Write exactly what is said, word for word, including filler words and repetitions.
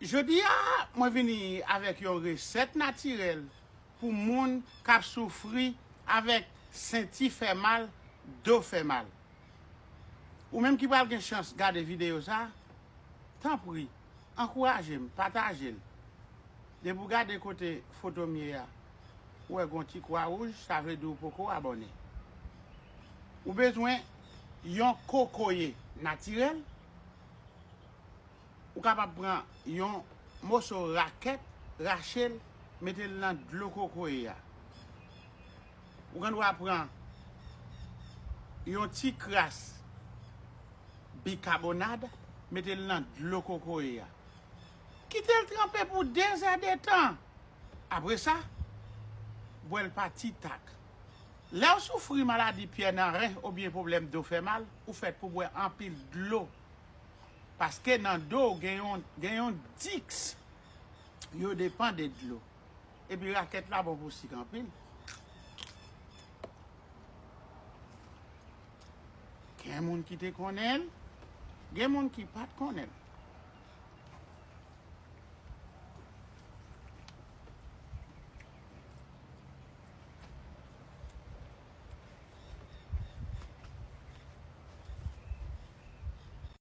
Jodi a, mwen vini avèk yon resèt natirèl pou moun k ap soufri avèk senti fè mal, do fè mal. Ou menm ki pral gen chans gade videyo sa, tanpri, ankouraje m, pataje l. Depi w gade kote foto m ye a, ou wè gon ti kwa wouj, sa vle di w poko abòne. Ou bezwen yon kokoye natirèl. Ou kapab pran yon moso rakèt, rache l, mete l nan dlo kokoye a. Ou gen dwa pran yon ti kras bikabonad, mete l nan dlo kokoye a. Kite l tranpe pou de zè de tan. Apre sa, bwè l pa ti tak. Lè w soufri maladi pyè nan ren oubyen pwoblèm do fè mal, ou fèt pou bwè anpil dlo. Paske nan do gen yon, gen yon diks, yo depann de dlo. Epi rakèt la bon pou sik anpil. Gen moun ki te konnen l, gen moun ki pa t konnen l.